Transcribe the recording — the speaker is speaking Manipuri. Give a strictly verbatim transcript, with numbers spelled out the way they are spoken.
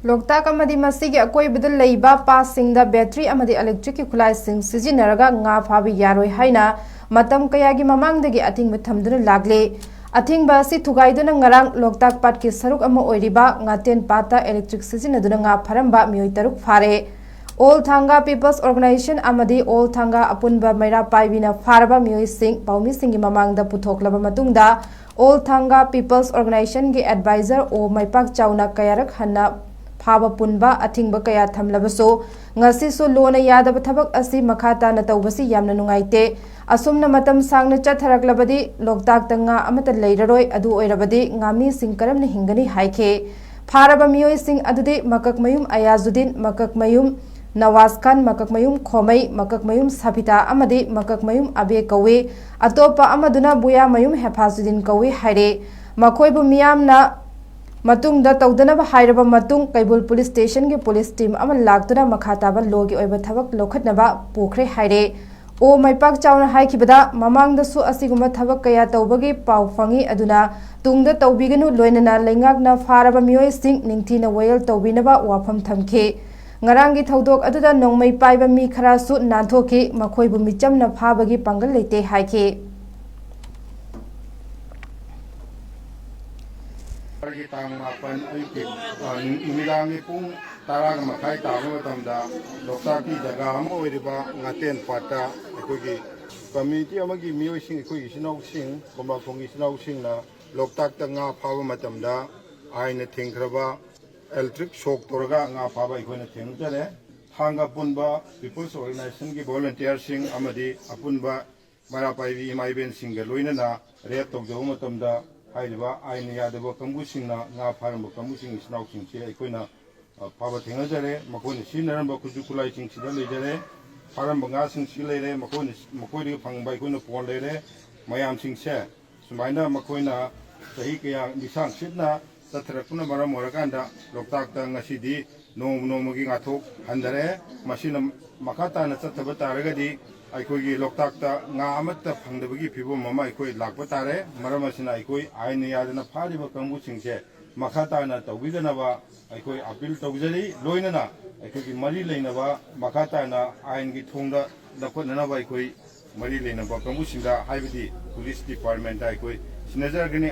ꯂꯣꯛꯇꯥꯛ ꯑꯃꯗꯤ ꯃꯁꯤꯒꯤ ꯑꯀꯣꯏꯕꯗ ꯂꯩꯕ ꯄꯥꯠꯁꯤꯡꯗ ꯕꯦꯇ꯭ꯔꯤ ꯑꯃꯗꯤ ꯏꯂꯦꯛꯇ꯭ꯔꯤꯛꯀꯤ ꯈꯨꯠꯂꯥꯏꯁꯤꯡ ꯁꯤꯖꯤꯟꯅꯔꯒ ꯉꯥ ꯐꯥꯕ ꯌꯥꯔꯣꯏ ꯍꯥꯏꯅ ꯃꯇꯝ ꯀꯌꯥꯒꯤ ꯃꯃꯥꯡꯗꯒꯤ ꯑꯊꯤꯡꯕ ꯊꯝꯗꯨꯅ ꯂꯥꯛꯂꯤ꯫ ꯑꯊꯤꯡꯕ ꯑꯁꯤ ꯊꯨꯒꯥꯏꯗꯨꯅ ꯉꯔꯥꯡ ꯂꯣꯛꯇꯥꯛ ꯄꯥꯠꯀꯤ ꯁꯔꯨꯛ ꯑꯃ ꯑꯣꯏꯔꯤꯕ ꯉꯥꯇꯦꯟ ꯄꯥꯠꯇ ꯏꯂꯦꯛꯇ꯭ꯔꯤꯛ ꯁꯤꯖꯤꯟꯅꯗꯨꯅ ꯉꯥ ꯐꯥꯔꯝꯕ ꯃꯤꯑꯣꯏ ꯇꯔꯨꯛ ꯐꯥꯔꯦ꯫ ꯑꯣꯜ ꯊꯥꯡꯒ ꯄꯤꯄꯜꯁ ꯑꯣꯔꯒꯅꯥꯏꯖꯦꯁꯟ ꯑꯃꯗꯤ ꯑꯣꯜ ꯊꯥꯡꯒ ꯑꯄꯨꯟꯕ ꯃꯩꯔꯥ ꯄꯥꯏꯕꯤꯅ ꯐꯥꯔꯕ ꯃꯤꯑꯣꯏꯁꯤꯡ ꯄꯥꯎꯃꯤꯁꯤꯡꯒꯤ ꯃꯃꯥꯡꯗ ꯄꯨꯊꯣꯛꯂꯕ ꯃꯇꯨꯡꯗ, ꯑꯣꯜ ꯊꯥꯡꯒ ꯄꯤꯄꯜꯁ ꯑꯣꯔꯒꯅꯥꯏꯖꯦꯁꯟꯒꯤ ꯑꯦꯗꯚꯥꯏꯖꯔ ꯑꯣ ꯃꯩꯄꯥꯛ ꯆꯥꯎꯅ ꯀꯌꯥꯔꯛ ꯍꯟꯅ ꯐꯥꯕ ꯄꯨꯟꯕ ꯑꯊꯤꯡꯕ ꯀꯌꯥ ꯊꯝꯂꯕꯁꯨ, ꯉꯁꯤꯁꯨ ꯂꯣꯅ ꯌꯥꯗꯕ ꯊꯕꯛ ꯑꯁꯤ ꯃꯈꯥ ꯇꯥꯅ ꯇꯧꯕꯁꯤ ꯌꯥꯝꯅ ꯅꯨꯡꯉꯥꯏꯇꯦ꯫ ꯑꯁꯨꯝꯅ ꯃꯇꯝ ꯁꯥꯡꯅ ꯆꯠꯊꯔꯛꯂꯕꯗꯤ ꯂꯣꯛꯇꯥꯛꯇ ꯉꯥ ꯑꯃꯠꯇ ꯂꯩꯔꯔꯣꯏ꯫ ꯑꯗꯨ ꯑꯣꯏꯔꯕꯗꯤ ꯉꯥꯃꯤꯁꯤꯡ ꯀꯔꯝꯅ ꯍꯤꯡꯒꯅꯤ ꯍꯥꯏꯈꯤ꯫ ꯐꯥꯔꯕ ꯃꯤꯑꯣꯏꯁꯤꯡ ꯑꯗꯨꯗꯤ ꯃꯀꯛꯃꯌꯨꯝ ꯑꯌꯥꯖꯨꯗꯤꯟ, ꯃꯀꯛꯃꯌꯨꯝ ꯅꯋꯥꯖ ꯈꯥꯟ, ꯃꯀꯛꯃꯌꯨꯝ ꯈꯣꯃꯩ, ꯃꯀꯛꯃꯌꯨꯝ ꯁꯥꯐꯤꯇꯥ ꯑꯃꯗꯤ ꯃꯀꯛꯃꯌꯨꯝ ꯑꯕꯦ ꯀꯧꯏ꯫ ꯑꯇꯣꯞꯄ ꯑꯃꯗꯨꯅ ꯕꯨꯌꯥꯃꯌꯨꯝ ꯍꯦꯐꯥꯖꯨꯗꯤꯟ ꯀꯧꯏ ꯍꯥꯏꯔꯦ꯫ ꯃꯈꯣꯏꯕꯨ ꯃꯤꯌꯥꯝꯅ ꯃꯇꯨꯡꯗ ꯇꯧꯗꯅꯕ ꯍꯥꯏꯔꯕ ꯃꯇꯨꯡ, ꯀꯩꯕꯨꯜ ꯄꯨꯂꯤꯁ ꯁ꯭ꯇꯦꯁꯟꯒꯤ ꯄꯨꯂꯤꯁ ꯇꯤꯝ ꯑꯃ ꯂꯥꯛꯇꯨꯅ ꯃꯈꯥ ꯇꯥꯕ ꯂꯣꯒꯤ ꯑꯣꯏꯕ ꯊꯕꯛ ꯂꯧꯈꯠꯅꯕ ꯄꯨꯈ꯭ꯔꯦ ꯍꯥꯏꯔꯦ꯫ ꯑꯣ ꯃꯩꯄꯥꯛ ꯆꯥꯎꯅ ꯍꯥꯏꯈꯤꯕꯗ, ꯃꯃꯥꯡꯗꯁꯨ ꯑꯁꯤꯒꯨꯝꯕ ꯊꯕꯛ ꯀꯌꯥ ꯇꯧꯕꯒꯤ ꯄꯥꯎ ꯐꯪꯏ, ꯑꯗꯨꯅ ꯇꯨꯡꯗ ꯇꯧꯕꯤꯒꯅꯨ, ꯂꯣꯏꯅꯅ ꯂꯩꯉꯥꯛꯅ ꯐꯥꯔꯕ ꯃꯤꯑꯣꯏꯁꯤꯡ ꯅꯤꯡꯊꯤꯅ ꯋꯥꯌꯦꯜ ꯇꯧꯕꯤꯅꯕ ꯋꯥꯐꯝ ꯊꯝꯈꯤ꯫ ꯉꯔꯥꯡꯒꯤ ꯊꯧꯗꯣꯛ ꯑꯗꯨꯗ ꯅꯣꯡꯃꯩ ꯄꯥꯏꯕ ꯃꯤ ꯈꯔꯁꯨ ꯅꯥꯟꯊꯣꯛꯈꯤ, ꯃꯈꯣꯏꯕꯨ ꯃꯤꯆꯝꯅ ꯐꯥꯕꯒꯤ ꯄꯥꯡꯒꯜ ꯂꯩꯇꯦ ꯍꯥꯏꯈꯤ꯫ ꯇꯥꯡ ꯃꯥꯄꯟ ꯑꯌꯨꯛꯀꯤ, ꯑ, ꯅꯨꯃꯤꯗꯥꯡꯒꯤ ꯄꯨꯡ ꯇꯔꯥꯒ ꯃꯈꯥꯏ ꯇꯥꯕ ꯃꯇꯝꯗ ꯂꯣꯛꯇꯥꯛꯀꯤ ꯖꯒꯥ ꯑꯃ ꯑꯣꯏꯔꯤꯕ ꯉꯥꯇꯦꯟ ꯄꯥꯠꯇ ꯑꯩꯈꯣꯏꯒꯤ ꯀꯝꯃ꯭ꯌꯨꯅꯤꯇꯤ ꯑꯃꯒꯤ ꯃꯤꯑꯣꯏꯁꯤꯡ, ꯑꯩꯈꯣꯏꯒꯤ ꯏꯆꯤꯟ ꯏꯅꯥꯎꯁꯤꯡ, ꯀꯣꯝꯂꯥꯈꯣꯡꯒꯤ ꯏꯆꯤꯟ ꯏꯅꯥꯎꯁꯤꯡꯅ ꯂꯣꯛꯇꯥꯛꯇ ꯉꯥ ꯐꯥꯕ ꯃꯇꯝꯗ ꯑꯥꯏꯟꯅ ꯊꯤꯡꯈ꯭ꯔꯕ ꯏꯂꯦꯛꯇ꯭ꯔꯤꯛ ꯁꯣꯛ ꯇꯧꯔꯒ ꯉꯥ ꯐꯥꯕ ꯑꯩꯈꯣꯏꯅ ꯊꯦꯡꯅꯖꯔꯦ꯫ ꯊꯥꯡꯒ ꯄꯨꯟꯕ ꯄꯤꯄꯜꯁ ꯑꯣꯔꯒꯅꯥꯏꯖꯦꯁꯟꯒꯤ ꯚꯣꯂꯨꯟꯇꯤꯌꯔꯁꯤꯡ ꯑꯃꯗꯤ ꯑꯄꯨꯟꯕ ꯃꯩꯔꯥ ꯄꯥꯏꯕꯤ ꯏꯃꯥ ꯏꯕꯦꯟꯁꯤꯡꯒ ꯂꯣꯏꯅꯅ ꯔꯦꯗ ꯇꯧꯖꯕ ꯃꯇꯝꯗ, ꯍꯥꯏꯔꯤꯕ ꯑꯥꯏꯟꯅ ꯌꯥꯗꯕ ꯀꯥꯡꯕꯨꯁꯤꯡꯅ ꯉꯥ ꯐꯥꯔꯝꯕ ꯀꯥꯡꯕꯨꯁꯤꯡ ꯏꯆꯤꯟ ꯏꯅꯥꯎꯁꯤꯡꯁꯤ ꯑꯩꯈꯣꯏꯅ, ꯑ, ꯐꯥꯕ ꯊꯦꯡꯅꯖꯔꯦ꯫ ꯃꯈꯣꯏꯅ ꯁꯤꯖꯤꯟꯅꯔꯝꯕ ꯈꯨꯠꯁꯨ ꯈꯨꯠꯂꯥꯏꯁꯤꯡꯁꯤꯗ ꯂꯩꯖꯔꯦ꯫ ꯐꯥꯔꯝꯕ ꯉꯥꯁꯤꯡꯁꯤ ꯂꯩꯔꯦ, ꯃꯈꯣꯏꯅ, ꯃꯈꯣꯏꯗꯒꯤ ꯐꯪꯕ ꯑꯩꯈꯣꯏꯅ ꯄꯣꯠ ꯂꯩꯔꯦ꯫ ꯃꯌꯥꯝꯁꯤꯡꯁꯦ ꯁꯨꯃꯥꯏꯅ ꯃꯈꯣꯏꯅ ꯆꯍꯤ ꯀꯌꯥ ꯂꯤꯁꯥꯡ ꯁꯤꯠꯅ ꯆꯠꯊꯔꯛꯄꯅ ꯃꯔꯝ ꯑꯣꯏꯔꯀꯥꯟꯗ ꯂꯣꯛꯇꯥꯛꯇ ꯉꯁꯤꯗꯤ ꯅꯣꯡꯃ ꯅꯣꯡꯃꯒꯤ ꯉꯥꯊꯣꯛ ꯍꯟꯊꯔꯛꯑꯦ꯫ ꯃꯁꯤꯅ ꯃꯈꯥ ꯇꯥꯅ ꯆꯠꯊꯕ ꯇꯥꯔꯒꯗꯤ ꯑꯩꯈꯣꯏꯒꯤ ꯂꯣꯛꯇꯥꯛꯇ ꯉꯥ ꯑꯃꯠꯇ ꯐꯪꯗꯕꯒꯤ ꯐꯤꯕꯝ ꯑꯃ ꯑꯩꯈꯣꯏ ꯂꯥꯛꯄ ꯇꯥꯔꯦ꯫ ꯃꯔꯝ ꯑꯁꯤꯅ ꯑꯩꯈꯣꯏ ꯑꯥꯏꯟꯅ ꯌꯥꯗꯅ ꯐꯥꯔꯤꯕ ꯀꯥꯡꯕꯨꯁꯤꯡꯁꯦ ꯃꯈꯥ ꯇꯥꯅ ꯇꯧꯕꯤꯗꯅꯕ ꯑꯩꯈꯣꯏ ꯑꯄꯤꯜ ꯇꯧꯖꯔꯤ꯫ ꯂꯣꯏꯅꯅ ꯑꯩꯈꯣꯏꯒꯤ ꯃꯔꯤ ꯂꯩꯅꯕ ꯃꯈꯥ ꯇꯥꯅ ꯑꯥꯏꯟꯒꯤ ꯊꯣꯡꯗ ꯂꯧꯈꯠꯅꯅꯕ ꯑꯩꯈꯣꯏ ꯃꯔꯤ ꯂꯩꯅꯕ ꯀꯥꯡꯕꯨꯁꯤꯡꯗ, ꯍꯥꯏꯕꯗꯤ ꯄꯨꯂꯤꯁ ꯗꯤꯄꯥꯔꯠꯃꯦꯟꯇ ꯑꯩꯈꯣꯏ ꯁꯤꯟꯅꯖꯔꯒꯅꯤ꯫